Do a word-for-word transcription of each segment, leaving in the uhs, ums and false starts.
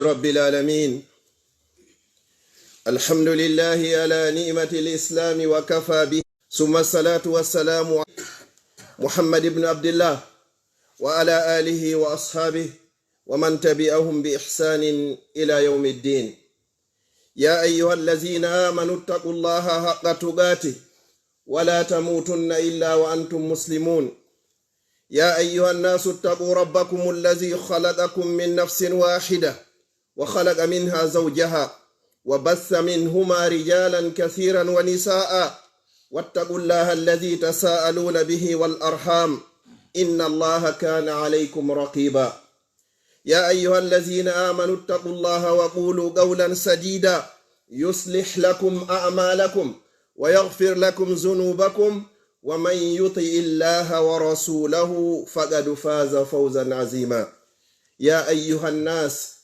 رب العالمين. الحمد لله على نعمة الإسلام وكفى به، ثم الصلاة والسلام على محمد بن عبد الله وعلى آله وأصحابه ومن تبعهم بإحسان إلى يوم الدين. يا أيها الذين آمنوا اتقوا الله حق تقاته ولا تموتن إلا وأنتم مسلمون. يا أيها الناس اتقوا ربكم الذي خلقكم من نفس واحدة وخلق منها زوجها وبث منهما رجالا كثيرا ونساء واتقوا الله الذي تساءلون به والأرحام إن الله كان عليكم رقيبا. يا أيها الذين آمنوا اتقوا الله وقولوا قولا سديدا يصلح لكم أعمالكم ويغفر لكم ذنوبكم ومن يطع الله ورسوله فقد فاز فوزا عظيما. يا أيها الناس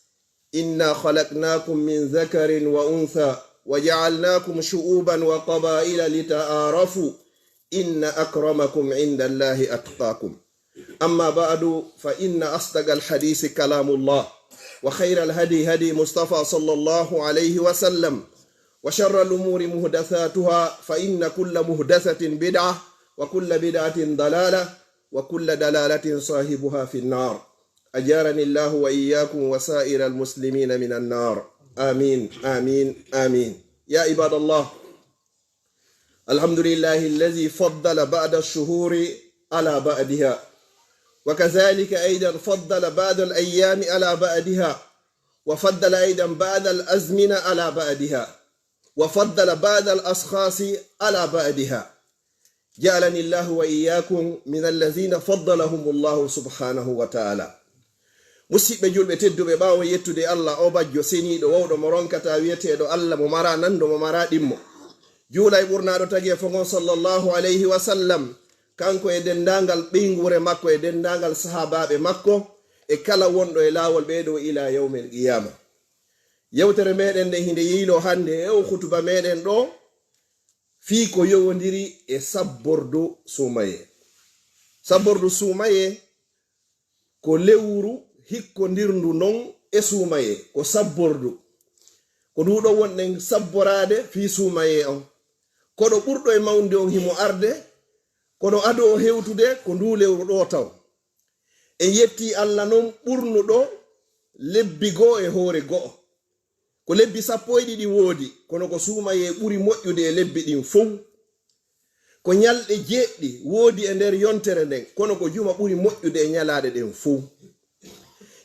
إنا خلقناكم من ذكر وأنثى وجعلناكم شعوبا وقبائل لتعارفوا إن أكرمكم عند الله أتقاكم. أما بعد، فإن أصدق الحديث كلام الله، وخير الهدي هدي مصطفى صلى الله عليه وسلم، وشر الأمور محدثاتها، فإن كل محدثة بدعة، وكل بدعة ضلالة، وكل ضلالة صاحبها في النار. أجارني الله وإياكم وسائر المسلمين من النار. آمين، آمين، آمين. يا عباد الله، الحمد لله الذي فضل بعض الشهور على بعضها، وكذلك أيضا فضل بعض الأيام على بعضها، وفضل أيضا بعض الأزمنة على بعضها، وفضل بعض الأشخاص على بعضها. جعلني الله وإياكم من الذين فضلهم الله سبحانه وتعالى. Musidɓe julɓe tedduɓe, ɓaawo yettude Allah, o bajjo seniiɗo, wowɗo mo ronkata, wiyeteeɗo Allah, mo mara nando, mo mara ɗimmo. Juula e ɓurnaaɗo tageefo ngon, sallallahu alayhi wa sallam, kanko e denndaangal ɓeynguure makko, e denndaangal sahaabaaɓe makko, e kala wonɗo e laawol ɓee ɗoo ila yawmil qiyaama. Yewtere meɗen nde hinde yeylo hannde e o hutuba meɗen ɗo, fii ko yowondiri e sabbordu suumayee. Sabbordu suumayee ko lewru hikkondirndu non e suumayee, ko sabbordu. Ko ndu ɗo wonɗen sabboraade fii suumayee on. Koɗo ɓurɗo e mawnude on himo arde, kono adoo hewtude ko ndu lewru ɗo taw. En yettii Allah non ɓurnuɗo lebbi goo e hoore go'o. Ko lebbi sappo e ɗiɗi woodi, kono ko suumayee ɓuri moƴƴude e lebbi ɗin fow. Ko ñalɗe jeeɗiɗi woodi e nder yontere nden, kono ko juma ɓuri moƴƴude e ñalaaɗe ɗen fow.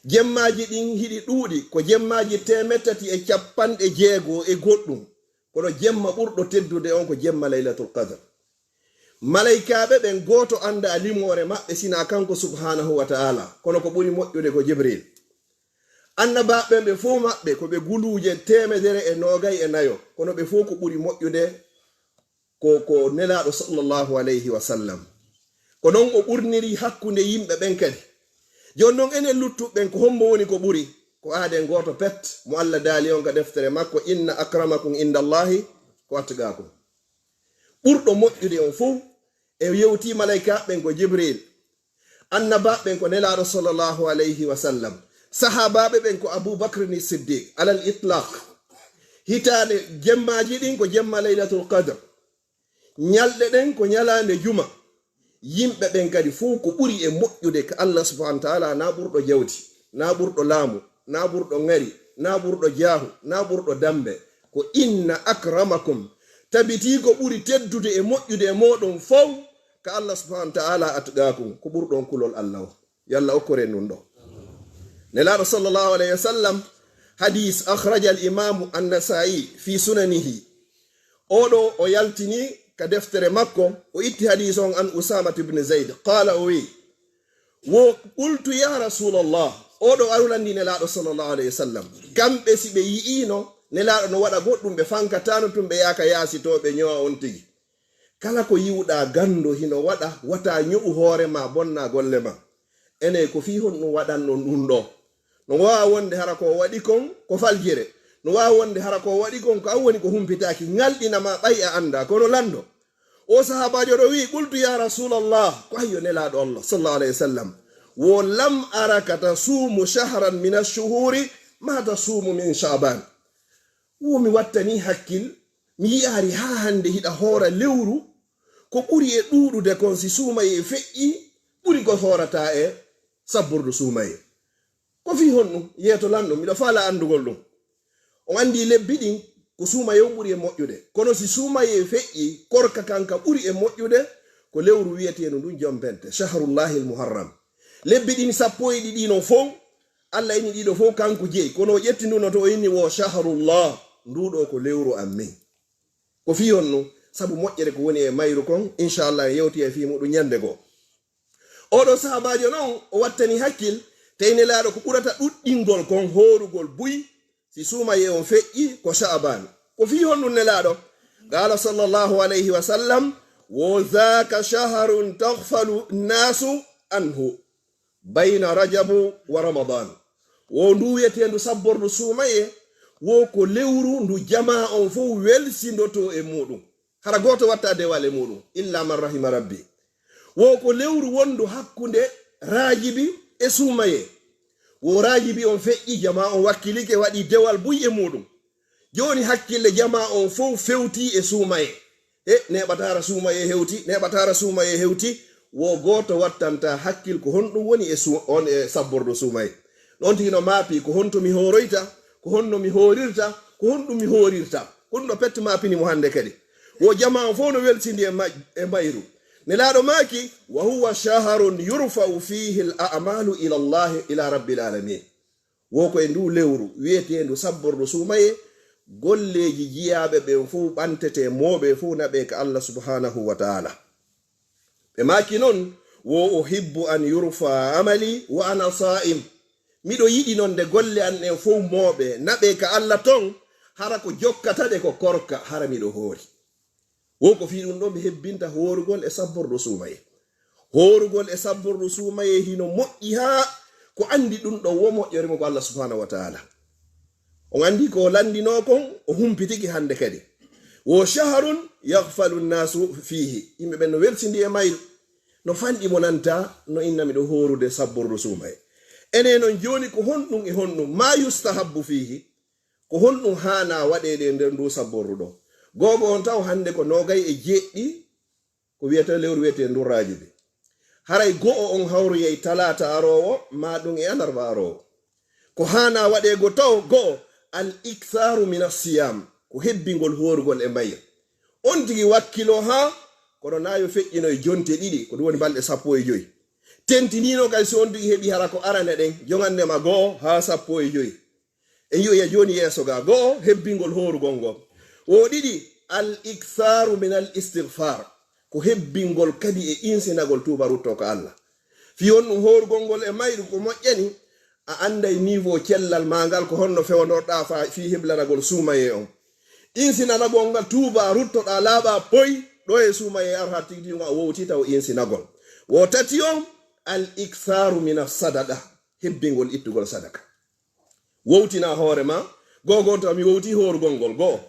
Jemmaaji ɗin hiɗi ɗuuɗi, ko jemmaaji teemeɗɗe tati e capanɗe jeego e goɗɗum, kono jemma ɓurɗo teddude on ko jemma Laylatul Qadr. Malaykaaɓe ɓen gooto anndaa limoore maɓɓe sinaa kanko subhaanahu wa ta'ala, kono ko ɓuri moƴƴude ko Jibril. Annabaaɓe ɓen ɓe fow maɓɓe ko ɓe guluuje teemedere e noogay e nayo, kono ɓe fow ko ɓuri moƴƴude ko, ko Nelaaɗo sallallahu alayhi wa sallam. Ko non o ɓurniri hakkunde yimɓe ɓen kadi. Jooni non enen luttuɓe ɓen ko hombo woni ko ɓuri? Ko aaden gooto pet mo Allah daali on ka deftere makko, "Inna akramakum indallahi ko atqaakum." Ɓurɗo moƴƴude on fow, e yewti malaykaaɓe ɓen ko Jibril. Annabaaɓe ɓen ko Nelaaɗo sallallahu alayhi wa sallam. Sahaabaaɓe ɓen ko Abu Bakr ni Siddiq, alal itlaq. Hitaande jemmaaji ɗin ko jemma Laylatul Qadr. Ñalɗe ɗen ko ñalaande juma. Yimɓe ɓen kadi fow ko ɓuri e moƴƴude ka Allah subhanahu wa ta'ala, na ɓurɗo jawdi, na ɓurɗo laamu, na ɓurɗo ŋari, na ɓurɗo jaahu, na ɓurɗo dambe. Ko inna akramakum, tabitii ko ɓuri teddude e moƴƴude e mooɗon fow ka Allah subhanahu wa ta'ala atqaakum, ko ɓurɗo on kulol Allah o. Yo Allah okkore nun ɗo. Nelaaɗo sallallahu alayhi wa sallam, hadis akhraja al imamu an-Nasa'i fi sunanihi. Oɗo o yaltini ka deftere makko, o itti hadis on an Usamat ibn Zaid. Qala, o wi, wo qultu ya Rasulallah, oɗo arulandi Nelaaɗo sallallahu alayhi wa sallam. Kamɓe si ɓe yi'ino Nelaaɗo no waɗa goɗɗum, ɓe fankatano tun, ɓe yaaka yaasi to, ɓe ñowa on tigi. Kala ko yi'uɗaa ganndo hino waɗa, wata ño'u hoore maa, bonna golle maa. Enee, ko fii honɗum waɗanɗon ɗum ɗoo? No waawa wonde hara ko o waɗi kon ko faljere. No waawa wonde hara ko o waɗi kon ko an woni ko humpitaaki, ŋalɗina ma ɓay a anndaa. Kono lanndo, o sahaabaajo ɗo wi'i, qultu ya Rasulallah, ko ayyo Nelaaɗo Allah, sallallahu alayhi wa sallam, wo lam araka tasuumu shahran min ash-shuhuri ma tasuumu min Sha'ban. Wo mi wattani hakkil, mi yi'aari haa hannde hiɗa hoora lewru, ko ɓuri e ɗuuɗude kon si suumayee feƴƴi, ɓuri ko hoorata e sabbordu suumayee. Ko fii honɗum? Yeeto lanɗo, miɗo faala anndugol ɗum. On anndi lebbi ɗin, ko suumayee on ɓuri e moƴƴude. Kono si suumayee feƴƴi, korka kanka ɓuri e moƴƴude, ko lewru wi'eteendu ndun jompente, Shahrullahil Muharram. Lebbi ɗin sappo e ɗiɗi non fow, Alla ini ɗiɗo fow kanko jeyi. Kono o ƴetti ndu no to o inni wo Shahrullah, ndu ɗo ko lewru am min. Ko fii honɗum? Sabu moƴƴere ko woni e mayru kon, inchallah, en yewti e fii muɗum ñannde goo. Oɗo sahabaajo non, o wattani hakkil, tawi Nelaaɗo ko ɓurata ɗuɗɗingol kon hoorugol buy, si suumayee on feƴƴi ko Sha'ban. Ko fii honɗum Nelaaɗo? Qaala sallallahu alayhi wa sallam, wo zaaka shahrun taghfalu nnaasu anhu bayna Rajabu wa Ramadan. Wo ndu wi'eteendu sabbordu suumayee, wo ko lewru ndu jamaa on fow welsindoto e muɗum. Hara gooto watta dewal e muɗum, illa man rahima Rabbi. Wo ko lewru wondu hakkunde raajibi e suumayee. Wo raajibi on feƴƴi, jamaa on wakkilike, waɗi dewal buy e muɗum. Jooni hakkille jamaa on fow fewti e suumayee. E neeɓataara suumayee hewti, neeɓataara suumayee hewti, wo gooto wattanta hakkil ko honɗum woni e su-, on e sabbordu suumayee. Ɗon tigi no maapi, ko honto mi hooroyta, ko honno mi hoorirta, ko honɗum mi hoorirta. Ko ɗum ɗo pet maapini mo hannde kadi. Wo jamaa on fow no welsindi e ma-, e mayru. Nelaaɗo maaki, wa huwa shahrun yurfa'u fihi al a'malu ila Allahi, ila Rabbil alamin. Wo ko e ndu lewru wi'eteendu sabbordu suumayee, golleeji jiyaaɓe ɓen fow ɓantete, mooɓe fow naɓe ka Allah subhanahu wa ta'ala. Ɓe maaki non, wo uhibbu an yurfa amali wa ana sa'im. Miɗo yiɗi non nde golle an ɗen fow mooɓe, naɓe ka Allah ton, hara ko jokkata ɗe ko korka, hara miɗo hoori. Wo ko fii ɗum ɗo mi hebbinta hoorugol e sabbordu suumayee. Hoorugol e sabbordu suumayee hino moƴƴi haa ko anndi ɗum ɗo wo moƴƴere mo ko Allah subhanahu wa ta'ala. On anndi ko o lanndinoo kon, o humpitiki hannde kadi. Wo shahrun yaghfalu nnaasu fiihi. Yimɓe ɓen no welsindi e mayru. No fanɗi mo nanta, no inna miɗo hoorude sabbordu suumayee. Enen non jooni ko honɗum e honɗum? Ma yustahabbu fiihi. Ko honɗum haanaa waɗeede e nder ndu sabbordu ɗo? Googo on taw hannde ko noogay e jeeɗiɗi, ko wiyetee lewru wiyetee ndu raajibi. Haray go'o on hawroyay talaata aroowo, maa ɗum e alarba aroowo. Ko haanaa waɗeego taw go'o, al ikthaaru min assiyam, ko hebbingol hoorugol e mayre. On tigi wakkiloo haa, kono naa yo feƴƴino e jonte ɗiɗi, ko ɗum woni balɗe sappo e joy. Tentiniino kay si on tigi heɓi hara ko arane ɗen, jogannde ma go'o haa sappo e joy. En yi'oya jooni yeeso ga. Go'o, hebbingol hoorugol ngol. Wo ɗiɗi, al ikthaaru min al istighfar. Ko hebbingol kadi e insinagol tuuba rutto ko Allah. Fii on ɗum hoorugol ngol e mayru ko moƴƴani, a anday niveau cellal ma ngal, ko honno fewonorɗa fa-, fii heblanagol suumayee on. Insinanagol ngal tuuba ruttoɗa laaɓa poy, ɗo e suumayee ar har tigi tigi a wowti taw insinagol. Wo tati on, al ikthaaru min as sadaqa. Hebbingol ittugol sadaka. Wowtina hoore ma. Go'o go'o taw mi wowti hoorugol ngol. Go'o.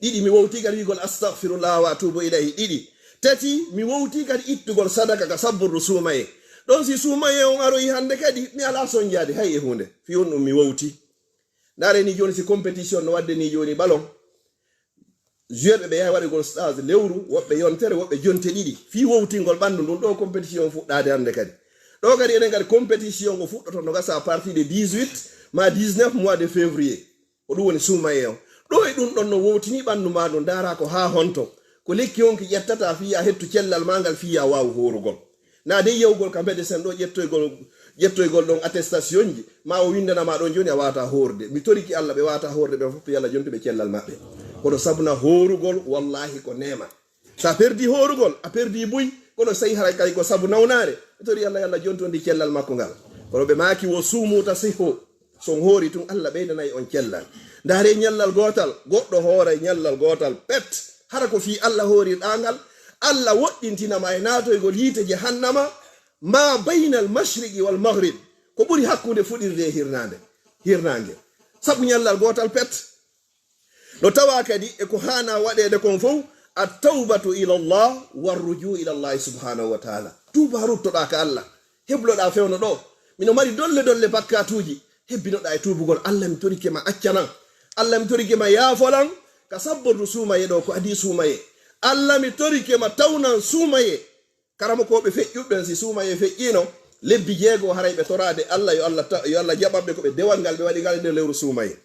Ɗiɗi, mi wowti kadi wi'ugol astaghfirullah wa atubu ilayhi. Ɗiɗi. Tati, mi wowti kadi ittugol sadaka ka sabbordu suumayee. Ɗon si suumayee on aroyi hannde kadi, mi alaa sonjaade hay e huunde. Fii on ɗum mi wowti. Ndaare ni jooni si compétition no waɗde ni jooni ballon. Joueur ɓe, ɓe yahi waɗugol stage lewru, woɓɓe yontere, woɓɓe jonte ɗiɗi. Fii wowtingol ɓanndu ndun ɗo compétition fuɗɗaade hannde kadi. Ɗo kadi enen kadi compétition o fuɗɗoto no gasa à partir de dix-huit ma dix-neuf mois de février. Ko ɗum woni suumayee on. Ɗo e ɗum ɗon no wowtini ɓanndu ma ndun, ndaara ko haa honto. Ko lekki honki ƴettata fii ya hettu cellal ma ngal fii ya waawu hoorugol. Na dey yahugol ka médecin ɗo ƴettoygol, ƴettoygol ɗon attestation ji, ma o windana ma ɗon jooni a waata hoorde. Mi toriki Allah ɓe waata hoorde ɓen fof, yo Allah jontu ɓe cellal maɓɓe. Kono sabuna hoorugol, wallahi ko neema. Sa perdi hoorugol, a perdi buy, kono so tawi haray kay ko sabu nawnaare, mi tori Allah, yo Allah jontu on ndi cellal makko ngal. Kono ɓe maaki wo suumu tasihhu. So on hoori tun, Allah ɓeydanay on cellal. Ndaare ñallal gootal, goɗɗo hooray ñallal gootal pet. Hara ko fii Allah hoorirɗaa ngal, Allah woɗɗintina ma e naatoygol yiite jahannama, ma baynal mashriqi wal maghrib, ko ɓuri hakkunde fuɗirde e hirnaande, hirnaange. Sabu ñallal gootal pet. No tawaa kadi e ko haanaa waɗeede kon fow, at-tawbatu ila Allah, war rujuu ila Allah subhanahu wa ta'ala. Tuuba, ruttoɗaa ka Allah, hebloɗaa fewndo ɗo. Mino mari dolle dolle bakkatuuji. Hebbinoɗaa e tuubugol. Allah, mi torike ma accanan. Allah, mi torike ma yaafolan ka sabbordu suumaye ɗo ko adii suumaye. Allah, mi torike ma tawnan suumaye. Karamokooɓe feƴƴuɓe ɓen, si suumaye feƴƴiino, lebbi jeego haray ɓe toraade Allah, yo Allah ta-, yo Allah jaɓanɓe ko ɓe dewal ngal ɓe waɗi ngal e nder lewru suumaye.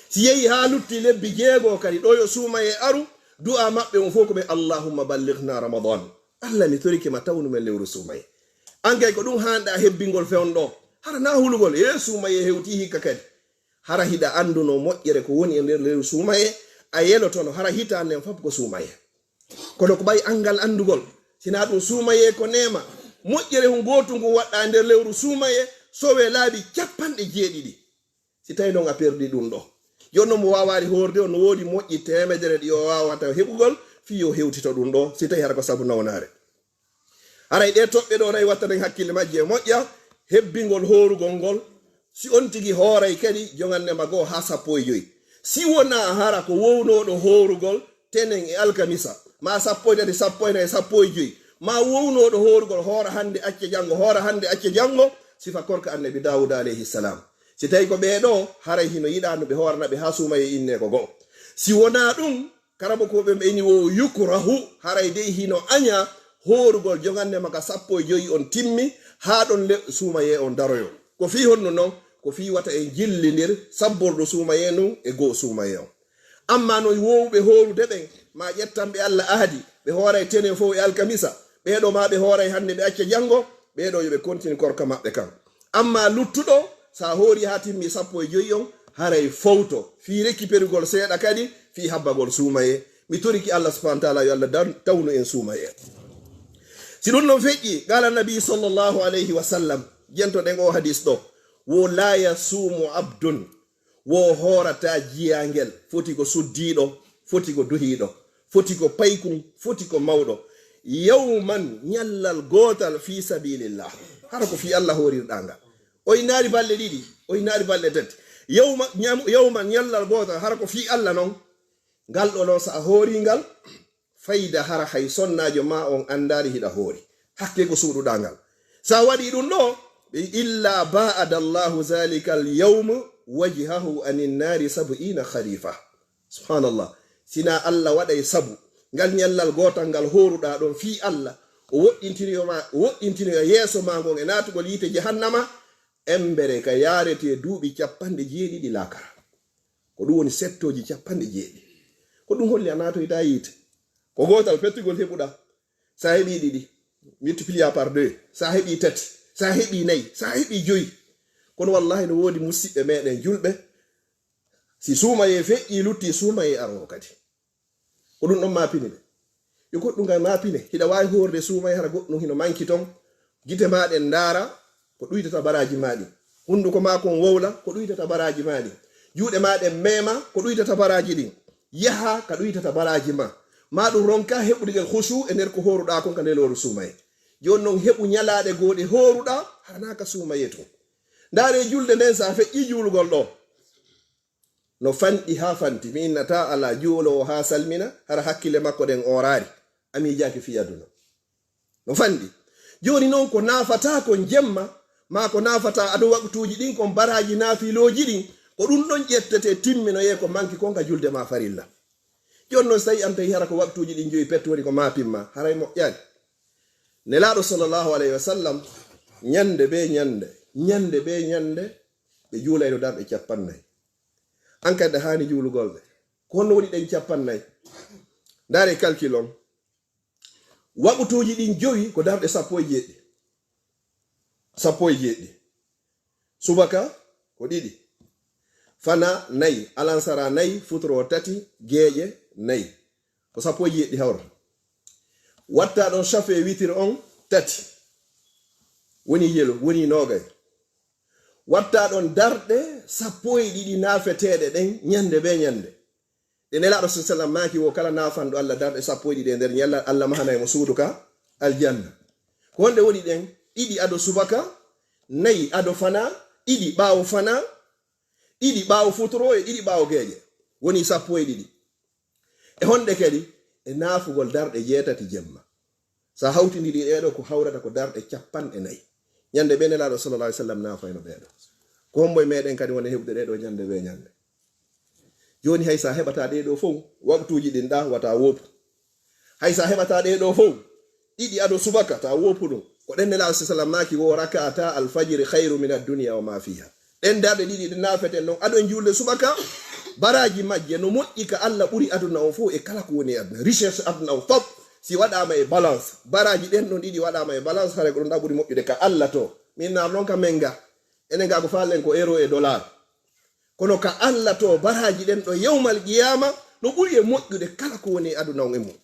Si yehi haa lutti lebbi jeego kadi, ɗo yo suumaye aru, du'a maɓɓe on fof ko ɓe, "Allahumma ballighna Ramadan." Allah, mi torike ma tawnu men lewru suumaye. An kay ko ɗum haanɗaa hebbingol fewndo ɗo. Hara na hulugol, e suumaye hewtii hikka kadi. Hara hiɗa annduno moƴƴere ko woni e nder lewru suumaye, a yelotono hara hitaande nden fof ko suumaye. Kono ko ɓay anngal anndugol, sinaa ɗum suumaye ko neema. Moƴƴere hun gootum ngun waɗɗaa e nder lewru suumaye, sowe laabi capanɗe jeeɗiɗi. Si tawi noon a perdi ɗum ɗo. Jooni noon mo waawaali hoorde on, no woodi moƴƴi teemedere ɗi o waawata heɓugol, fii yo hewtito ɗum ɗo, si tawi hara ko sabu nawnaare. Haray ɗee toɓɓe ɗoo nayi wattanen hakkille majje e moƴƴa, hebbingol hoorugol ngol, si on tigi hooray kadi jogannde ma goo haa sappo e joy. Si wonaa hara ko wownooɗo hoorugol tenen e alkamisa, maa sappo e tati, sappo e nayi, sappo e joy, maa wownooɗo hoorugol hoora hannde acca janngo, hoora hannde acca janngo, sifa korka Annabi Daawuda alayhi salam. Si tawi ko ɓee ɗoo, haray hino yiɗaa no ɓe hoorana ɓe haa suumaye innee ko go'o. Si wonaa ɗum, karamokooɓe ɓen ɓe ini wo yukrahu, haray dey hino añaa hoorugol jogannde ma ka sappo e joy on timmi, haa ɗon le-, suumayee on daroyo. Ko fii honno non? Ko fii wata en jillindir sabbordu suumayee ndun e goo suumayee on. Ammaa non wowɓe hoorude ɓen, maa ƴettanɓe Allah ahadi, ɓe hooray tenen fow e alkamisa, ɓee ɗoo maa ɓe hooray hannde ɓe acca janngo, ɓee ɗoo yo ɓe kontini korka maɓɓe kan. Ammaa luttuɗo, si a hoori haa timmi sappo e joy on, haray fowto, fii rekiperugol seeɗa kadi, fii habbagol suumayee. Mi torike Allah subhanahu wa taala yo Allah dan-, tawnu en suumayee. Si ɗum non feƴƴi, qaala nabi sallallahu alayhi wa sallam, jentoɗen oo hadis ɗoo, wo laa yasuumu abdun, wo hoorataa jiyaangel, foti ko suddiiɗo, foti ko duhiiɗo, foti ko paykun, foti ko mawɗo. Yawman, ñallal gootal, fii sabilillah. Hara ko fii Allah hoorirɗaa ngal. O innaali balɗe ɗiɗi, o innaali balɗe tati. Yawma, ñam-, yawman, ñallal gootal, hara ko fii Allah non. Ngal ɗoo non, so a hoorii ngal, fayda hara hay sonnaajo maa on anndaali hiɗa hoori. Hakkee ko suuɗuɗaa ngal. So a waɗii ɗum ɗoo, ɓe, "Illa ba'ada Allahu zalikal yawma wajhahu anin naari sab'iina kharifa." Subhanallah. Sinaa Allah waɗay sabu ngal ñallal gootal ngal hooruɗaa ɗon fii Allah, o woɗɗintinoyo ma, o woɗɗintinoyo yeeso maa ngon e naatugol yiite jahannama, embere ka yaaretee duuɓi capanɗe jeeɗiɗi laakara. Ko ɗum woni settooji capanɗe jeeɗiɗi. Ko ɗum holli a naatoytaa yiite. Ko gootal pettugol heɓuɗaa. So a heɓii ɗiɗi, multiplié par deux. So a heɓii tati, so a heɓii nayi, so a heɓii joyi. Kono wallahi no woodi musiɓɓe meɗen julɓe, si suumayee feƴƴii, luttii suumayee aroowo kadi. Ko ɗum ɗon maapini ɓe. Yo goɗɗum ngal maapine. Hiɗa waawi hoorde suumayee hara goɗɗum hino manki ton. Gite maa ɗen ndaara ko ɗuytata baraaji maa ɗin. Hunnduko maa kon wowla ko ɗuytata baraaji maa ɗin. Juuɗe maa ɗen meema ko ɗuytata baraaji ɗin. Yaha ka ɗuytata baraaji maa. Maa ɗum ronka heɓude ngel khushu e nder ko hooruɗaa kon ka nder lewru suumayee. Jooni non heɓu ñalaaɗe goo ɗe hooruɗaa hara naa ka suumayee tun. Ndaaree julde nden, so a feƴƴii juulugol ɗoo. No fanɗi haa fanti. Mi innataa alaa juuloowo haa salmina, hara hakkille makko ɗen ooraali. A miijaaki fii aduna. No fanɗi. Jooni non ko naafataa kon jemma, maa ko naafataa ado waqtuuji ɗin kon baraaji naafilooji ɗin, ko ɗum ɗon ƴettetee timminoyee ko manki kon ka julde maa farilla. Jooni non so tawii an tawi hara ko waqtuuji ɗin joyi pet woni ko maapin maa, haray moƴƴaali. Nelaaɗo sallallahu alayhi wa sallam, ñande bee ñande, ñande bee ñande, ɓe juulayno darɗe cappannayi. An kadi a haani juulugol ɗe. Ko honno woni ɗen cappannayi? Ndaaree calcul on. Waqtuuji ɗin jowi ko darɗe sappo e jeeɗiɗi. Sappo e jeeɗiɗi. Subaka ko ɗiɗi. Fana nayi. Alansara nayi. Futuro tati. Geeƴe nayi. Ko sappo e jeeɗiɗi hawra. Watta ɗon safe witir on tati. Woni yelo, woni noogay. Watta ɗon darɗe sappo e ɗiɗi naafeteeɗe ɗen ñande bee ñande. Ɗe Nelaaɗo sa sallam maaki wo kala naafanɗo Allah darɗe sappo e ɗiɗi e nder ñalla, Allah mahanay mo suudu ka aljanna. Ko honɗe woni ɗen? Ɗiɗi ado subaka, nayi ado fana, ɗiɗi ɓaawo fana, ɗiɗi ɓaawo futuro e ɗiɗi ɓaawo geeƴe. Woni sappo e ɗiɗi. E honɗe kadi? E naafugol darɗe jeetati jemma. Sa hawtindiri ɗee ɗoo, ko hawrata ko darɗe capanɗe nayi. Ñande ɓe Nelaaɗo sallallahu alaihi wasallam naafayno ɓee ɗoo. Ko hombo e meɗen kadi woni heɓude ɗee ɗoo ñande bee ñande? Jooni hay sa heɓata ɗee ɗoo fow, waktuuji ɗin ɗa wata woopu. Hay sa heɓata ɗee ɗoo fow, ɗiɗi ado subaka ta woopu ɗum. Ko ɗen Nelaaɗo sallallahu alaihi wasallam maaki wo raka'ata alfajiri khairu min ad-dunya wa ma fiha. Ɗen darɗe ɗiɗi ɗe naafeten ɗon adon juulde subaka, baraaji majje no moƴƴi ka Allah ɓuri aduna on fow e kala ko woni e aduna. Richesse aduna on fop, si waɗaama e balance, baraaji ɗen ɗon ɗiɗi waɗaama e balance, haray ko ɗum ɗa ɓuri moƴƴude ka Allah to. Min naar non ka men ga. Enen ga ko faalen ko euro e dollar. Kono ka Allah to, baraaji ɗen ɗo yawmal qiyaama no ɓuri e moƴƴude kala ko woni e aduna on e mum.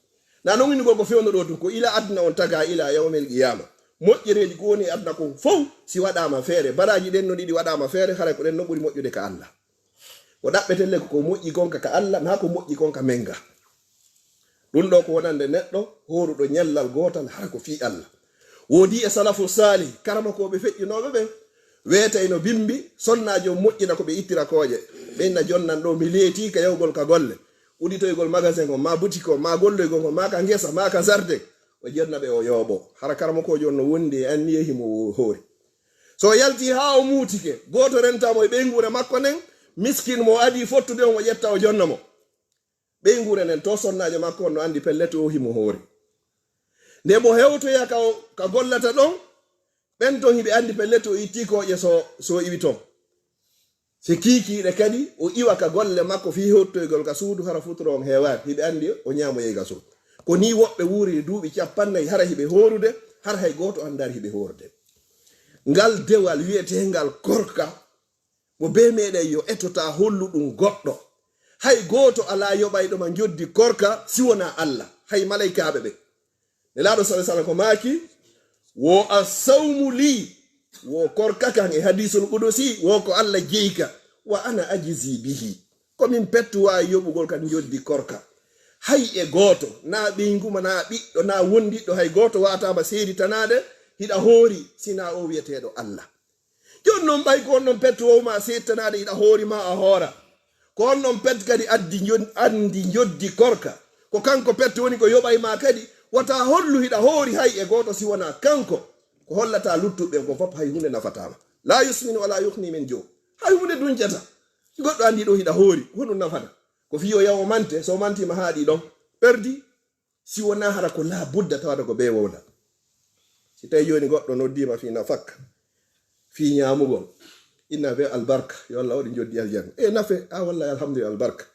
Na non innugol ko fewndo ɗo tun, ko ila aduna on taga ila yawmal qiyaama. Moƴƴereeji ko woni e aduna kon fow, si waɗaama feere, baraaji ɗen no ɗiɗi waɗaama feere, haray ko ɗen no ɓuri moƴƴude ka Allah. Ko ɗaɓɓeten le ko ko moƴƴi kon ka, ka Allah, na ko moƴƴi kon ka men ga. Ɗum ɗo ko wonande neɗɗo hooruɗo ñallal gootal, hara ko fii Allah. Woodi e salafu saalih, karamakooɓe feƴƴinooɓe ɓen, weetayno bimbi, sonnaajo moƴƴina ko ɓe ittira kooƴe. Ɓen na jonnan ɗo, mi leetii ka yahugol ka golle, udditoygol magasin on, ma boutique on, ma golloygol on, ma ka ngesa, ma ka jardin. O jonna ɓe, o yooɓo. Hara karamokoojo on no wondi e anniye himo wo-, hoori. So o yalti haa o muutike, gooto renta mo e ɓeynguure makko nden, miskin mo adii fottude on, o ƴetta, o jonna mo. Ɓeynguure nden, to sonnaajo makko on no andi pellet o himo hoori. Nde mo hewtoya ka o, ka gollata ɗon, ɓen ton hiɓe andi pellet o itti kooƴe so, so iwi ton. Se kiikiiɗe kadi, o iwa ka golle makko fii hewtoygol ka suudu, hara futuro on heewaani. Hiɓe andi o ñaamoyay ka suudu. Ko nii woɓɓe wuuriri duuɓi cappannayi, hara hiɓe hoorude, hara hay gooto andaari hiɓe hoorude. Ngal dewal wi'eteengal korka, mo bee meɗen yo eto ta hollu ɗum goɗɗo. Hay gooto alaa yoɓayɗo ma njoddi korka si wonaa Allah, hay malaykaaɓe ɓe. Nelaaɗo sallallahu alaihi wasallam ko maaki, wo as-sawmu lii, wo korka kan e hadiisul qudusi, wo ko Allah jeyi ka, wa ana ajzi bihi. Ko min pettu waawi yoɓugol kan njoddi korka. Hay e gooto, na ɓeyngu ma, na ɓiɗɗo, na wondiɗɗo, hay gooto waataama seeditanaade hiɗa hoori, sinaa o wi'eteeɗo Allah. Jooni non ɓay ko on non pettu wowma seettanaade hiɗa hoori ma a hoora. Ko on non pet kadi addi njon-, andi njoddi korka. Ko kanko pettu woni ko yoɓay ma kadi. Wata hollu hiɗa hoori hay e gooto si wonaa kanko. Ko hollata luttuɓe ko fop hay hunde nafataama. La yusminu wala yughni min ju'. Hay hunde duncata. Si goɗɗo andi ɗo hiɗa hoori, ko honɗum nafata? Ko fii o yawo mante, so mantima haaɗi ɗon, perdi. Si wonaa hara ko laa budda tawata ko bee wowla. Si tawi jooni goɗɗo noddiima fii nafak, fii ñaamugol, inna be albarka, yo Allah waɗu njoddi aljanna. E nafe, a wallahi alhamdulillah albarka.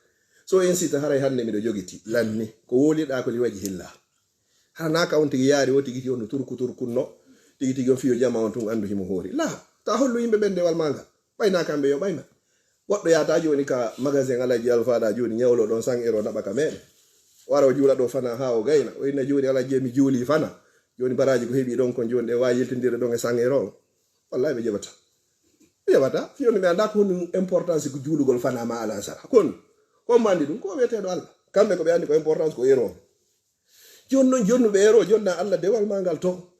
So en sita haray hannde miɗo jogiti, lanni, ko wowliɗaa ko li wajhillah. Hara naa ka on tigi yaari o tigi ti on no turku turkunno, tigi tigi on fiyo jama on tun anndu himo hoori. Laa, ta hollu yimɓe ɓen dewal maa ngal. Ɓayna kamɓe yo ɓayna. Goɗɗo yaata jooni ka magasin Alhaji Alfaaɗa jooni ñawlo ɗon san euro naɓa ka meɗen. O ara o juula ɗo fana haa o gayna. O inna jooni Alhaji mi juuli fana. Jooni baraaji ko heɓi ɗon kon jooni ɗe waawi yiltindire ɗon e san euro. Wallahi ɓe jaɓata. Ɓe jaɓata. Jooni ɓe annda ko honɗum importance ko juulugol fana ma alansara. Kon, kon mandi ɗum ko wi'eteeɗo Allah. Kamɓe ko ɓe anndi ko importance ko euro. Jooni non jonnuɓe euro jonna Allah dewal maa ngal to.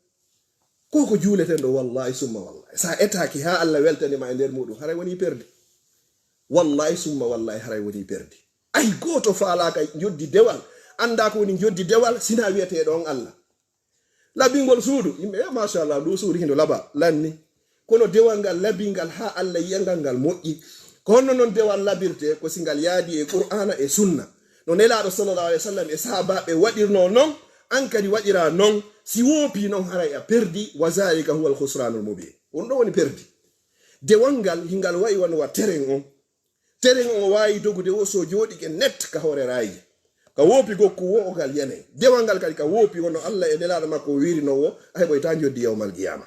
Ko ko juuleten ɗo wallahi summa wallahi. Sa etaaki haa Allah weltani ma e nder muɗum, haray woni perdi. Wallahi summa wallahi haray woni perdi. Ay gooto faalaaka njoddi dewal, annda ko woni njoddi dewal, sina wi'eteeɗo on Allah. Labingol suudu, yimɓe, eh, machallah, ndu suudu hindo laba, lanni. Kono dewal ngal labingal haa Allah yi'a ngal, ngal moƴƴi. Ko honno non dewal labirte? Ko si ngal yaadi e Qur'aana e Sunna. No Nelaaɗo sallallahu alaihi wasallam e sahaabaaɓe waɗirnoo non, an kadi waɗiraa non. Si woopii non, haray a perdi. Wa zalika huwa al-khusranul mubin. On ɗo woni perdi. Dewal ngal, hingal wa'i wano wa teren on. Teren on waawi dogude wo so jooɗike net ka hoore raayi. Ka woopi gokku wo o ngal yanay. Dewal ngal kadi ka woopi wono Allah e Nelaaɗo makko o wiirino wo, a heɓoyta njoddi yawmal qiyaama.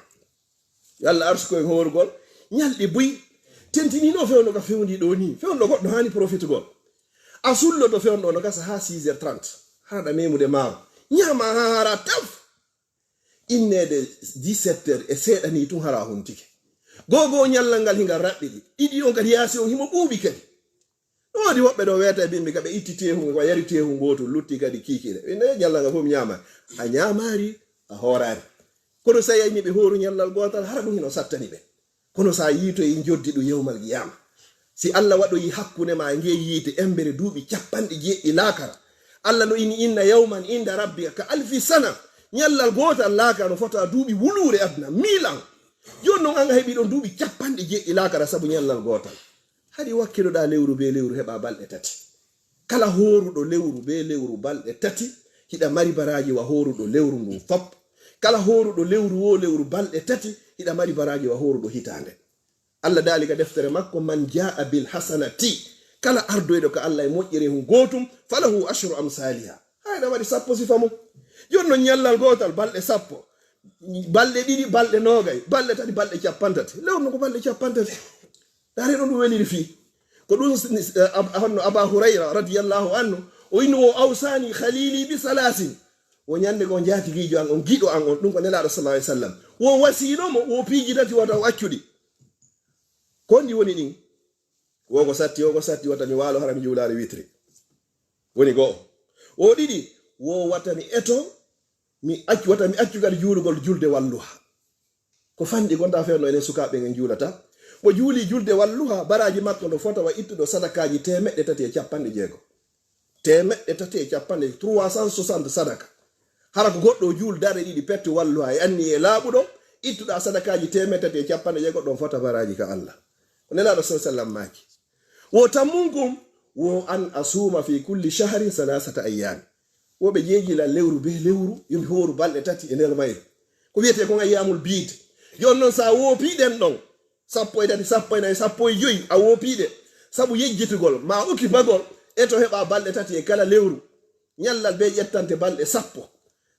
Yo Allah arsuku en hoorugol. Ñalɗi buy. Tentinino fewndo ka fewndi ɗo ni. Fewndo goɗɗo haani profitugol. A sulloto fewndo no gasa haa six heures trente. Haɗa memude maawo. Ñaama haa hara taf. Inneede dix-sept heures e seeɗa ni tun hara huntike. Gogo ñallal ngal hingal raɓɓiɗi. Ɗiɗi on kadi yaasi on himo ɓuuɓi kadi. Ɗum waɗi woɓɓe ɗo weeta e bimbi ka ɓe itti teehu, ko yari teehu ngootu, lutti kadi kiikiiɗe. Ɓe nayi ñalla nga fof ñaama. A ñaamaari, a hooraari. Kono so a yayni ɓe hooru ñallal gootal, hara ɗum hino sattani ɓe. Kono so a yiitoyi njoddi ɗum yawmal qiyaama, si Allah waɗoyi hakkunde ma e ngee yiite embere duuɓi capanɗe jeeɗiɗi laakara, Allah no ini inna yawman inda rabbika ka alfi sana, ñallal gootal laakara no fota duuɓi wuluure aduna, mille ans. Jooni noon an a heɓii ɗoon duuɓi capanɗe jeeɗiɗi laakara sabu ñallal gootal. Hari wakkiloɗaa lewru bee lewru heɓaa balɗe tati. Kala hooruɗo lewru bee lewru balɗe tati, hiɗa mari baraaji wa hooruɗo lewru ndun fop. Kala hooruɗo lewru woo lewru balɗe tati, hiɗa mari baraaji wa hooruɗo hitaande. Allah daali ka deftere makko, "Man jaa'a bil hasanati." Kala ardoyɗo ka Allah e moƴƴere hun gootum, "falahu ashru amsaliha." Hay ɗa waɗi sappo sifa mum. Jooni noon ñallal gootal, balɗe sappo, balɗe ɗiɗi, balɗe noogay, balɗe tati, balɗe capantati. Lewru no ko balɗe capantati. Ndaare ɗo ɗum weliri fii. Ko ɗum s-, s-, eh, ab-, honno Aba Hurayra radiyallahu anhu, o inni, "O awsani khalili bi salasin." O ñande ko njaatigii an on, giɗo an on, ɗum ko Nelaaɗo sallallahu alaihi wasallam. Wo wasiino mo, wo piiji tati wata o accuɗi. Ko ndi woni ɗin? Wo ko satti, wo ko satti, wata mi waalo hara mi juulaare witri. Woni goo. Wo ɗiɗi, wo wata mi eto, mi accu, wata mi accu kadi juulugol julde walluha. Ko fanɗi gonta fewndo enen sukaaɓe en juulata. Mo juuli julde walluha, baraaji makko no fota wa ittuɗo sadakaaji teemeɗɗe tati e capanɗe jeego. Teemeɗɗe tati e capanɗe, trois cent soixante sadaka. Hara ko goɗɗo o juul darɗe ɗiɗi pettu walluha e anniye laaɓuɗo, ittuɗa sadakaaji teemeɗɗe tati e capanɗe jeego, ɗon fota baraaji ka Allah. Ko Nelaaɗo sallallahu alaihi wasallam maaki. Wo tammunkum, wo an asuma fi kulli shahrin salasata ayyam. Wo ɓe jeejila lewru be lewru, yo mi hooru balɗe tati e nder mayru. Ko wiyetee kon ayyamul biid. Jooni noon, sa woopiɗen ɗon, sappo e tati, sappo e nayi, sappo e joyi, a woopiɗe. Sabu yejjitugol, ma occupagol, e to heɓa balɗe tati e kala lewru. Ñallal be ƴettante balɗe sappo.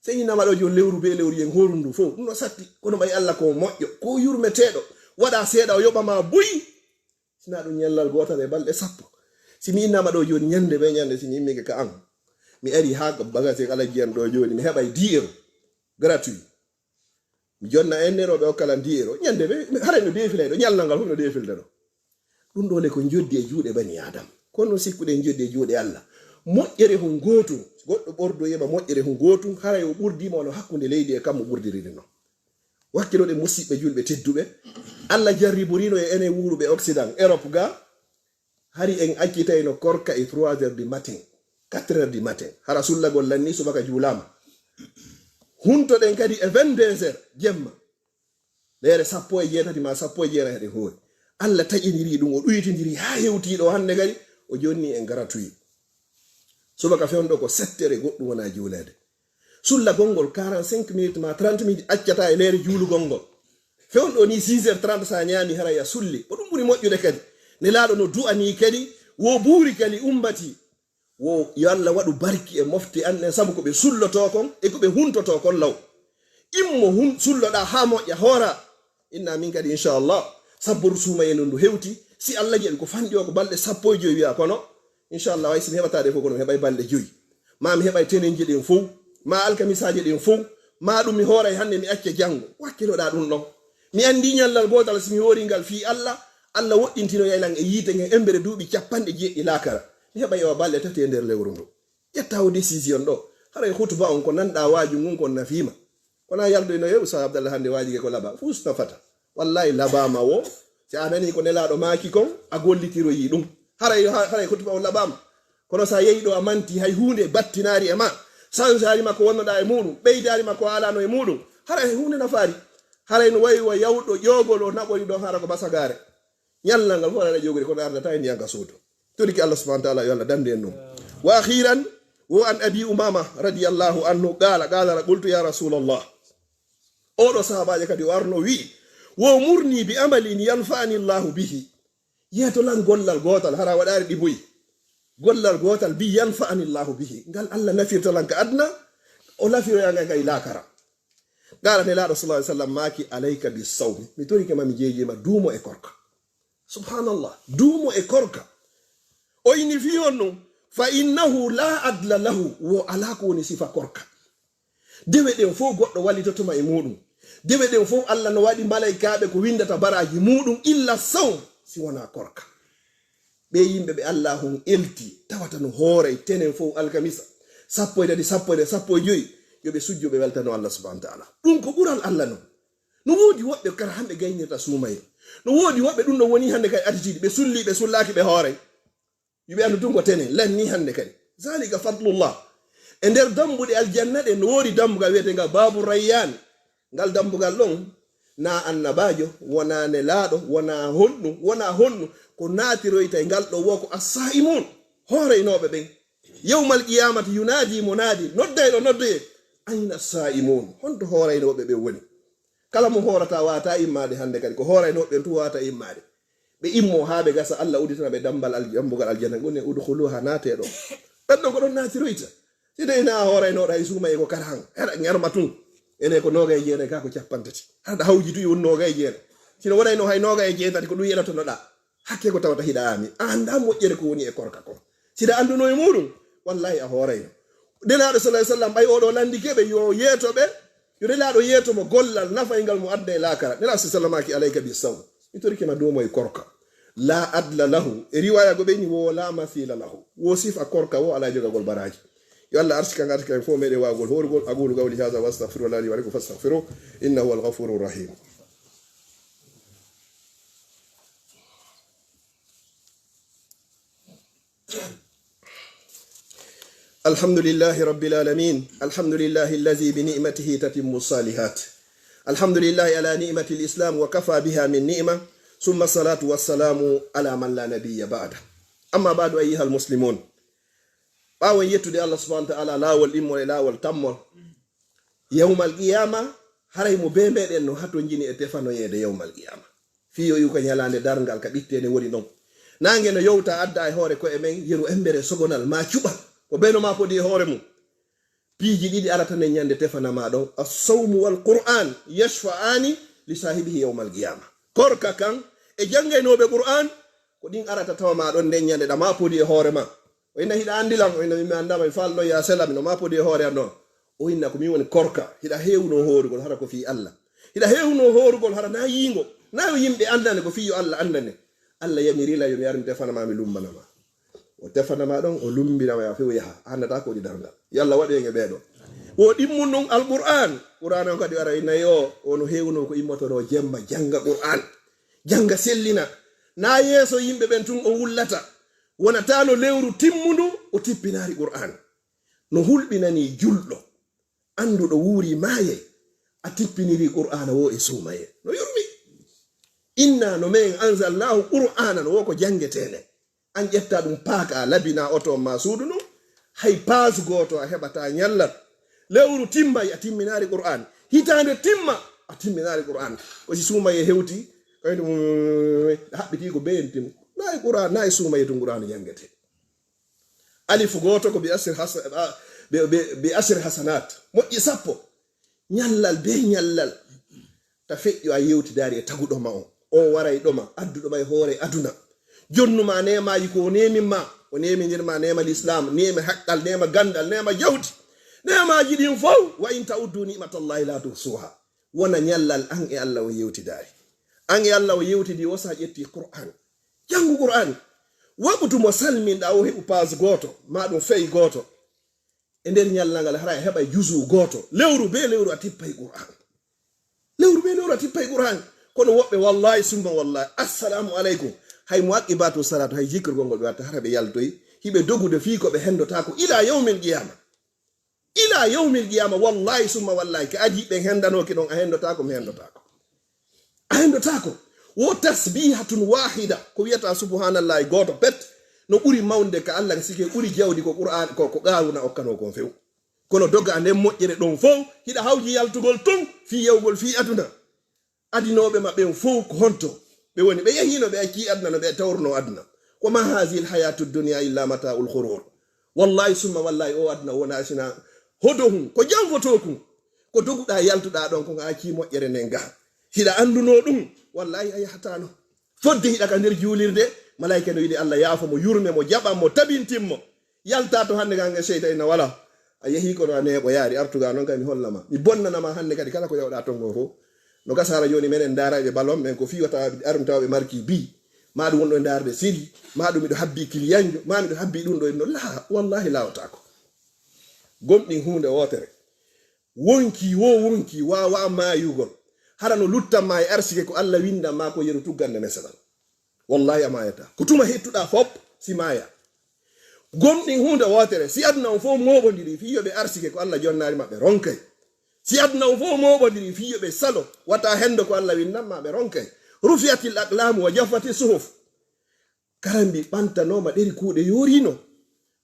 Sey ni nama ɗo jooni lewru be lewru yen hooru ndu fof. Ɗum no satti, kono ɓay Allah ko moƴƴo, ko yurmeteeɗo. Waɗa seeɗa o yoɓa ma buy. Sina ɗum ñallal gootal e balɗe sappo. Si mi innama ɗo jooni ñande be ñande, si mi immike ka an, mi ari haa bagage ala jiyan ɗo jooni, mi heɓay dix euros gratuit. Mi jonna en nero ɓe okkalan dix euros. Ñande be, haray no defilay ɗo, ñallal ngal fof no defilde ɗo. Ɗum ɗo le ko joddi e juuɗe bani Adam. Kono sikkuɗen joddi e juuɗe Allah. Moƴƴere hun gootum, goɗɗo ɓordoyema moƴƴere hun gootum, haray o ɓurdima wano hakkunde leydi e kammu ɓurdiriri non. Wakkiloɗen musiɓɓe julɓe tedduɓe, Allah jarriburino e enen wuuruɓe Occident, Europe ga, hari en accitayno korka e trois heures du matin, quatre heures du matin. Hara sullagol lanni subaka juulama. Huntoɗen kadi e vingt-deux heures jemma. Leere sappo e jeetati ma sappo e jeetati eɗen hoori. Allah taƴiniri ɗum, o ɗuytindiri haa hewti ɗo hannde kadi, o jonni en gratuit. Subaka fewndo ko sept heures e goɗɗum wona juuleede. Sulla gonngol quarante-cinq minutes ma trente minutes accata e leere juulugol ngol. Fewndo ni six heures trente sa ñaami haray a sulli. Ko ɗum ɓuri moƴƴude kadi. Nelaaɗo no du'anii kadi, wo buuri kadi ummati. Wo yo Allah waɗu barki e mofte an ɗen, sabu ko ɓe sulloto kon e ko ɓe huntoto kon law. Immo hun-, sulloɗa haa moƴƴa, hoora. Inna min kadi, inchallah, sabburu suumayee ndu hewti. Si Allah jaɓi ko fanɗi o ko balɗe sappo e joyi wiya kono, inchallah, way si mi heɓataade fof kono mi heɓay balɗe joyi. Ma mi heɓay tenenji ɗin fof, ma alkamisaaji ɗin fof, ma ɗum mi hooray hannde mi acca janngo. Wakkiloɗa ɗum ɗon. Mi anndi ñallal gootal si mi hoori ngal fii Allah, Allah woɗɗintinoyay lan e yiite ngen embere duuɓi capanɗe jeeɗiɗi laakara. Mi heɓay o balɗe tati e nder lewru ndu. Ƴetta o décision ɗo. Haray hutuba on ko nanɗa waaju ngun kon nafiima. Kono a yaldoyno e Ustaz Abdallah hannde waajige ko laɓa. Fuu nafata. Wallahi laɓaama wo. Si a nani ko Nelaaɗo maaki kon, a gollitiroyi ɗum. Haray, haray hutuba on laɓaama. Kono sa yehi ɗo a manti hay huunde battinaari e ma. Sansaari ma ko wonnoɗa e muuɗum. Ɓeydaari ma ko a alaano e muuɗum. Haray hay huunde nafaari. Haray no wayi wa yawɗo ƴoogol o naɓori ɗon hara ko basagaare. Ñallal ngal fof aɗa ƴoogori kono ardata e ndiyan ka suudu. Toriki Allah subhanahu wa ta'ala yo Allah danndu en ɗum. Wa akhiran, wo an Abi Umama radiyallahu anhu qala, qala qultu ya Rasulallah. Oɗo sahabaajo kadi o arno wi'i, wo murni bi amalin yanfa'ani Allahu bihi. Yeeto lan gollal gootal, hara waɗaari ɗi buy. Gollal gootal bi yanfa'ani Allahu bihi. Ngal Allah nafirta lan ka aduna, o nafiroya ngal kay laakara. Qala Nelaaɗo sallallahu alaihi wasallam maaki, alayka bi sawmi. Mi torike ma, mi jeejima, duumo e korka. Subhanallah. Duumo e korka. O inni fii honno? Fa innahu la adla lahu. Wo alaa ko woni sifa korka. Dewe ɗen fof goɗɗo wallitotoma e muuɗum. Dewe ɗen fof Allah no waɗi malaykaaɓe ko winndata baraaji muuɗum illa sawm, si wonaa korka. Ɓe yimɓe ɓe Allah on elti, tawata no hooray tenen fof alkamisa, sappo e tati, sappo e nayi, sappo e joyi, yo ɓe sujjo, ɓe weltano Allah subhanahu wa ta'ala. Ɗum ko ɓural Allah non. No woodi woɓɓe kara hannde gaynirta suumayee. No woodi woɓɓe ɗum no woni hannde kay attitude, ɓe sulli, ɓe sullaaki, ɓe hooray. Yo ɓe anndu tun ko tenen, lanni hannde kadi. Zalika fadlullah. E nder dambuɗe aljanna ɗen no woodi dambugal wiyetengal Babu Rayyan. Ngal dambugal ɗon, Na annabaajo, wona nelaaɗo, wona honɗum, wona honɗum. Ko naatiroyta e ngal ɗo wo ko assaa'imuun, hooreynooɓe ɓen. Yawmal qiyaamati yunaadi munaadi, noddayɗo noddoyee, "Ayna saa'imuun?" Honto hooreynooɓe ɓen woni? Kala mo hoorata waata immaade hannde kadi, ko hooreynooɓe ɓen tun waata immaade. Ɓe immoo haa ɓe gasa, Allah udditina ɓe dammbal al-, dammbugal aljanna, ɗum woni, "Udkhuluha, naatee ɗo." Ɓen ɗon ko ɗon naatiroyta. Si tawi na a hooreynooɗo hay suumayee ko kara han, haɗa ñarma tun. Ene ko noogay e jeenay, ka ko cappanɗe tati. Haɗa hawji tun e won noogay e jeenay. Si no wonayno hay noogay e jeetati ko ɗum yeɗotonoɗaa. Hakke ko tawata hiɗa aami. A anndaa moƴƴere ko woni e korka kon. Si ɗa annduno e muuɗum, wallahi a hoorayno. Nelaaɗo sallallahu alaihi wasallam, ɓay oɗo lanndike ɓe, yo yeeto ɓe, yo Nelaaɗo yeeto mo gollal nafayngal mo aduna e laakara. Nelaaɗo sallallahu alaihi wasallam maaki, "Alayka bis sawm." Mi torike ma duumo e korka. La adla lahu. E riwaya go ɓe ni, "Wo la masila lahu." Wo sifa korka wo alaa jogagol baraaji. Yo Allah arsika, arsika en fof meɗen waawgol hoorugol. أقول قولي هذا وأستغفر الله لي ولكم فاستغفروه إنه هو الغفور الرحيم. الحمد لله رب العالمين. الحمد لله الذي بنعمته تتم الصالحات. الحمد لله على نعمة الإسلام وكفى بها من نعمة. ثم الصلاة والسلام على من لا نبي بعده. أما بعد أيها المسلمون. Ɓaawo en yettude Allah subhanahu wa ta'ala laawol ɗimmol e laawol tammol, yawmal qiyaama, haray mo bee meɗen no hatonjini e tefanoyeede yawmal qiyaama. Fii yo iw ka ñalaande darngal ka ɓitteende woni ɗon. Naange no yowta adda e hoore ko'e men, yeru embere sogonal maa cuɓal. Ko bee no maa podi e hoore mum. Piiji ɗiɗi arata nden ñande tefana maa ɗon. As-sawmu wal Qur'an yashfa'ani li saahibihi yawmal qiyaama. Korka kan e janngaynooɓe Qur'an, ko ɗin arata tawa maa ɗon nden ñande ɗa maa podi e hoore maa. O inna, "Hiɗa anndi lan?" O inna, "Min mi anndaa ma, mi faalno ya sela, mino maa podi e hoore an noon." O inna, "Ko min woni korka." Hiɗa heewuno hoorugol, hara ko fii Allah. Hiɗa heewuno hoorugol, hara naa yiingo. Naa yo yimɓe anndane, ko fii yo Allah anndane. Allah yamiri lan yo mi ar mi tefana ma, mi lummbana ma. O tefana ma ɗon, o lummbina ma, ya few yaha. A anndataa ko waɗi darngal. Yo Allah waɗu en e ɓee ɗoo. Wo ɗimmun ɗon Alqur'aan. Qur'aan on kadi ara e nayi o, o no heewuno ko immotoroo jemma, jannga Qur'aan. Jannga sellina. Naa yeeso yimɓe ɓen tun o wullata. Wonataano lewru timmundu o tippinaali Qur'aan. No hulɓinanii julɗo, annduɗo wuuri maayay, a tippinirii Qur'aana woo e suumayee. No yurmi. Inna no men anzalnaahu Qur'aanan, woo ko janngetee nden. An ƴetta ɗum paaka, a labina oto on maa suudu ndun, hay paas gooto a heɓataa ñallal. Lewru timmay a timminaali Qur'aan. Hitaande timma a timminaali Qur'aan. Ko si suumayee hewti, kayɗum haɓɓitii ko bee en timmu. Naa e Qur'aan, naa e suumayee tun Qur'aana janngetee. Alifu gooto ko bi asri hasa-, a, bi, bi, bi asri hasanat. Moƴƴi sappo. Ñallal bee ñallal. Ta feƴƴo a yewtidaari e taguɗo ma on. O waray ɗo ma, adduɗo ma e hoore aduna. Jonnu ma neemaaji ko o neemin ma. O neeminir ma neema lislaam, neema haqqal, neema ganndal, neema jawdi. Neemaaji ɗin fow, "Wa in ta'uddu ni'matallahi la tuhsuha." Wona ñallal an e Allah o yewtidaari. An e Allah o yewtidi o sa ƴetti Qur'aan. Janngu Qur'aan. Waqtu mo salminɗaa o heɓu paas gooto, maa ɗum fey gooto. E nder ñallal ngal, hara a heɓay juzu gooto. Lewru bee lewru a tippay Qur'aan. Lewru bee lewru a tippay Qur'aan. Kono woɓɓe, wallahi summa wallahi, assalamu aleykum. Hay mo aqqi baatu salaatu, hay jikkirgol ngol ɓe watta, hara ɓe yaltoy. Hiɓe dogude fii ko ɓe henndotaako ilaa yawmil qiyaama. Ilaa yawmil qiyaama, wallahi summa wallahi, ka adii ɓen henndanooki ɗon, a henndotaako, mi henndotaako. A henndotaako. Wo tasbihatun waahida, ko wi'ata subhanallahi gooto pet, no ɓuri mawnde ka Allah, ka sike ɓuri jawdi ko Qur'aan, ko, ko Qaaruuna okkanoo kon few. Kono doga nden moƴƴere ɗon fow, hiɗa hawji yaltugol tun, fii yewgol fii aduna. Adinooɓe ma ɓen fow ko honto ɓe woni? Ɓe yahiino, ɓe accii aduna no ɓe tawrunoo aduna. "Wa ma hazihil hayatu dunya illa mata'ul ghurur." Wallahi summa wallahi, o aduna o wonaa sina hodohun, ko janfotoo kun. Ko doguɗaa yaltuɗaa ɗon kon, a accii moƴƴere nden gaha. Hiɗa anndunoo ɗum, wallahi a yahataano. Fodde hiɗa ka nder juulirde, malaayika no yiɗi Allah yaafo mo, yurme mo, jaɓan mo, tabintin mo. Yaltaa to hannde ka hange seyta ina wala. A yehii kono a neeɓoyaari, artu ga non kay mi holla ma. Mi bonnana ma hannde kadi kala ko yawɗaa ton kon fow. No gasa hara jooni menen ndaarayɓe balon ɓen ko fii wata armi tawa ɓe marki bi. Maa ɗum wonɗo e ndaarde siri, maa ɗum miɗo habbi kiliyanjo, maa miɗo habbi ɗum ɗo e no laa, wallahi laawotaako. Gomɗin huunde wootere. Wonkii woo wonkii waawaa maayugol. Hara no luttan ma e arsike ko Allah winndan ma ko yeru tuggande meselal. Wallahi a maayataa. Ko tuma hettuɗaa fof si maayaa. Gomɗin huunde wootere, si aduna on fof mooɓondirii fii yo ɓe arsike ko Allah jonnaari maɓɓe ronkay. Si aduna on fof mooɓondiri fii yo ɓe salo, wata hendo ko Allah winnan ma ɓe ronkay. Rufi'atil aqlamu wa jaffati suhuf. Karambi ɓantanooma, ɗeri kuuɗe yooriino.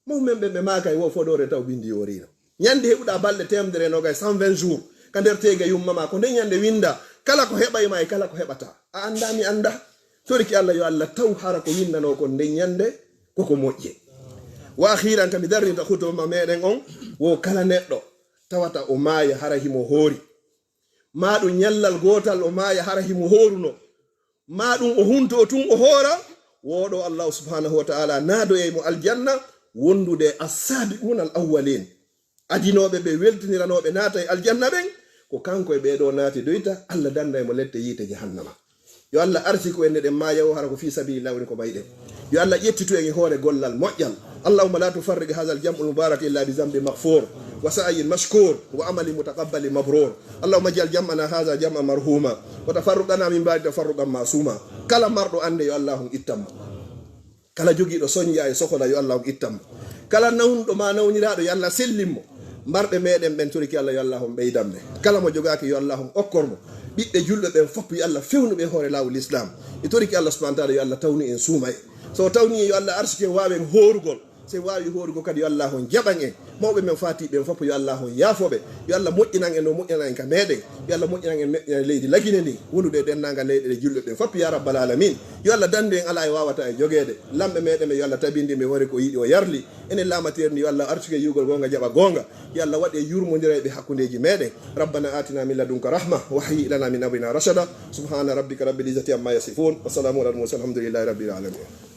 Mawɓe men ɓe maaka e wo fodoore taw bindi yooriino. Ñande heɓuɗa balɗe teemedere e noogay, cent vingt jours, ka nder teega yumma ma, ko nde ñande winda kala ko heɓay ma e kala ko heɓata. A annda, mi annda. Toriki Allah yo Allah taw hara ko windanoo kon nde ñande koko moƴƴe. Wa akhiran, ka mi darrinta khutba meɗen on, wo kala neɗɗo tawata o maaya hara himo hoori. Ma ɗum ñallal gootal o maaya hara himo hooruno. Ma ɗum o hunto tun o hoora. Woɗo Allah subhanahu wa ta'ala naadoyay mo aljanna wondude as-sabiquna al-awwalin. Adinooɓe ɓe weltiniranooɓe naata e aljanna ɓen, ko kanko e ɓee ɗoo naati doyta, Allah dannday mo lette yiite jahannama. Yo Allah arsiku en, eɗen maaya o hara ko fii sabilillah woni ko mayɗen. Yo Allah ƴettitu en e hoore gollal moƴƴal. اللهم لا تفرق هذا الجمع المبارك إلا بذنب مغفور وسعي مشكور وعمل متقبل مبرور. اللهم اجعل جمعنا هذا جمعا مرحوما وتفرقنا من بعده تفرقا معصوما. Kala marɗo annde yo Allah on ittan mo. Kala jogiiɗo soñja e sokola yo Allah on ittan mo. Kala nawnɗo ma nawniraaɗo yo Allah sellin mo. Marɓe meɗen ɓen toriki Allah yo Allah on ɓeydan ɓe. Kala mo jogaaki yo Allah on okkor mo. Ɓiɓɓe julɓe ɓen fof yo Allah fewnu ɓe e hoore laawol Islam. E toriki Allah subhanahu wa ta'ala yo Allah tawnu en suumay. So tawni en yo Allah arsike waawen hoorugol. Se waawi hoorugol kadi yo Allah on jaɓan en. Mawɓe men faati ɓen fof yo Allah on yaafo ɓe. Yo Allah moƴƴinan en no moƴƴinan en ka meɗen. Yo Allah moƴƴinan en, moƴƴinan leydi Lagine ndin, wondude e denndaangal leyɗe ɗe julɓe ɓen fof ya rabbal alamin. Yo Allah danndu en alaa e waawata e jogeede. Lamɓe meɗen ɓe yo Allah tabindin ɓe hoore ko yiɗi o yarli. Enen laamateeri ndi yo Allah arsuke yi'ugol goonga jaɓa goonga. Yo Allah waɗ en yurmondirayɓe hakkundeeji meɗen. ربنا آتنا من لدنك رحمة وهيئ لنا من أمرنا رشدا. سبحان ربك رب العزة عما يصفون وسلام على المرسلين والحمد لله رب العالمين.